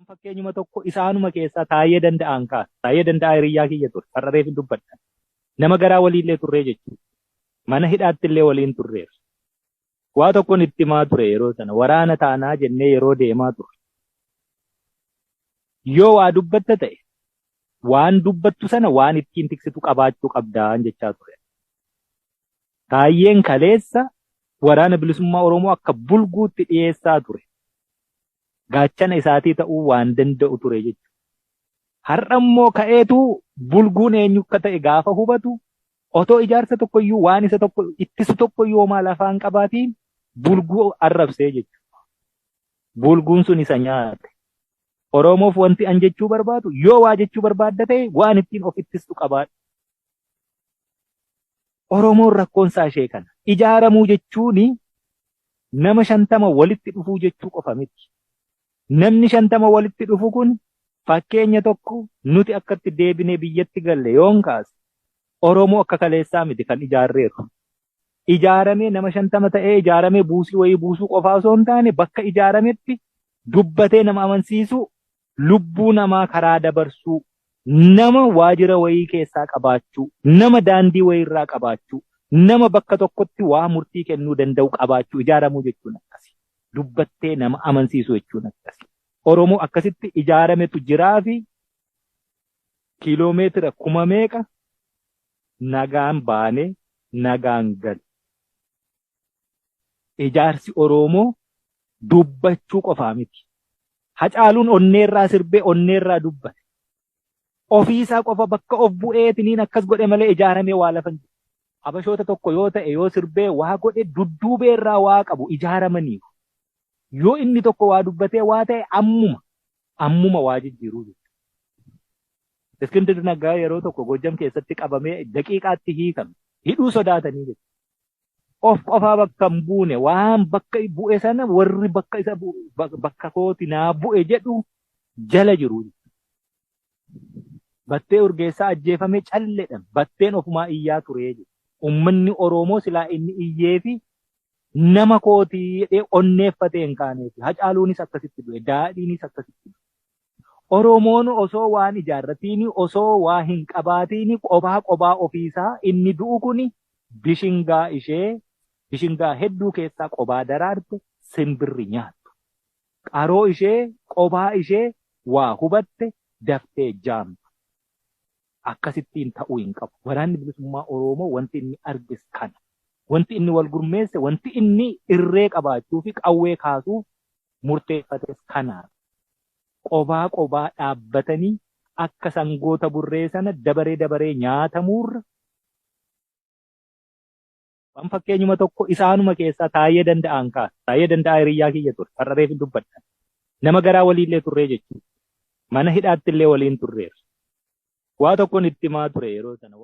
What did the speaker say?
Fakkeenyuma tokko isaanuma keessaa Taayyee Danda'aan kaasa. Taayyee Danda'aa hiriyyaa kiyya ture. Har'a reef hin dubbadha. Nama garaa waliillee turree jechuudha. Mana hidhaatti illee waliin turreera. Waa tokkoon itti himaa ture yeroo sana. Waraana taanaa jennee yeroo deemaa turre. Yoo waa dubbatta ta'e waan dubbattu sana waan ittiin tiksitu qabaachuu qabdaan jechaa ture. Taayyeen kaleessa Waraana Bilisummaa Oromoo akka bulguutti dhiyeessaa ture. Gaachana isaatii ta'uu waan danda'u ture jechuudha. Har'a immoo ka'eetu bulguun eenyu akka ta'e gaafa hubatu otoo ijaarsa tokkoyyuu waan isa tokko ittisu tokkoyyuu homaa lafaa hin qabaatiin bulguu arrabsee jechuudha. Bulguun sun isa nyaate. Oromoof wanti an jechuu barbaadu yoo waa jechuu barbaadda ta'e waan ittiin of ittistu qabaadhu. Oromoon rakkoon isaa ishee kana. Ijaaramuu jechuun nama 50 walitti dhufuu jechuu qofa miti. Namni 50 walitti dhufu kun fakkeenya tokko nuti akkatti deebinee biyyatti galle yoon kaase Oromoo akka kaleessaa miti kan ijaarreeru. Ijaaramee nama 50 ta'ee ijaaramee buusii wayii buusuu qofaa osoo hin taane bakka ijaarametti dubbatee nama amansiisuu, lubbuu namaa karaa dabarsuu, nama waajira wayii keessaa qabaachuu, nama daandii wayiirraa qabaachuu, nama bakka tokkotti waa murtii kennuu danda'u qabaachuu ijaaramuu jechuun akkasi. Dubbattee nama amansiisuu jechuun akkasi. Oromoo akkasitti ijaarametu jiraafi kiiloomeetira kuma meeqa nagaan baanee nagaan gale. Ijaarsi Oroomoo dubbachuu qofaa miti. Hacaaluun onneerraa sirbee onneerraa dubbate. Ofiisaa qofa bakka of bu'eetiniin akkas godhe malee ijaaramee waa lafa hin jiru. Habashoota tokko yoo ta'e yoo sirbee waa godhe dudduubeerraa waa qabu ijaaramaniiru. Yoo inni tokko waa dubbatee waa ta'e ammuma ammuma waa jijjiiruu jechuudha. Iskindir Naggaa yeroo tokko Gojjam keessatti qabamee daqiiqaatti hiikame. Hidhuu sodaatanii jechuudha. Of qofaa bakka hin buune waan bakka bu'e sana warri bakka isa bakka kooti naa bu'e jedhu jala jiru. Battee Urgeessaa ajjeefamee calleedhaan Batteen ofumaa iyyaa ture jedhu. Uummanni Oromoo silaa inni iyyee fi nama kootii jedhee onneeffatee hin kaaneef. Hacaaluunis akkasitti du'e. Daadhiinis akkasitti du'e. Oromoon osoo waan ijaarratiini osoo waa hin qabaatiini qobaa qobaa ofiisaa inni du'u kuni bishingaa ishee bishingaa hedduu keessaa qobaa daraarte simbirri nyaattu. Qaroo ishee qobaa ishee waa hubatte daftee jaamtu. Akkasittiin ta'uu hin qabu. Waraanni Bilisummaa Oroomoo wanti inni arges kana. Wanti inni wal gurmeesse, wanti inni irree qabaachuu fi qawwee kaasuuf murteeffates kanaaf. Qobaa qobaa dhaabbatanii akka sangoota burree sana dabaree dabaree nyaatamuurra, Waan fakkeenyuma tokko isaanuma keessaa Taayyee Danda'aan kaasa. Taayyee Danda'aa hiriyyaa kiyya ture. Har'a reef hin dubbadha. Nama garaa waliillee turree jechuudha. Mana hidhaatti illee waliin turreerra. Waa tokkon itti himaa ture yeroo sana.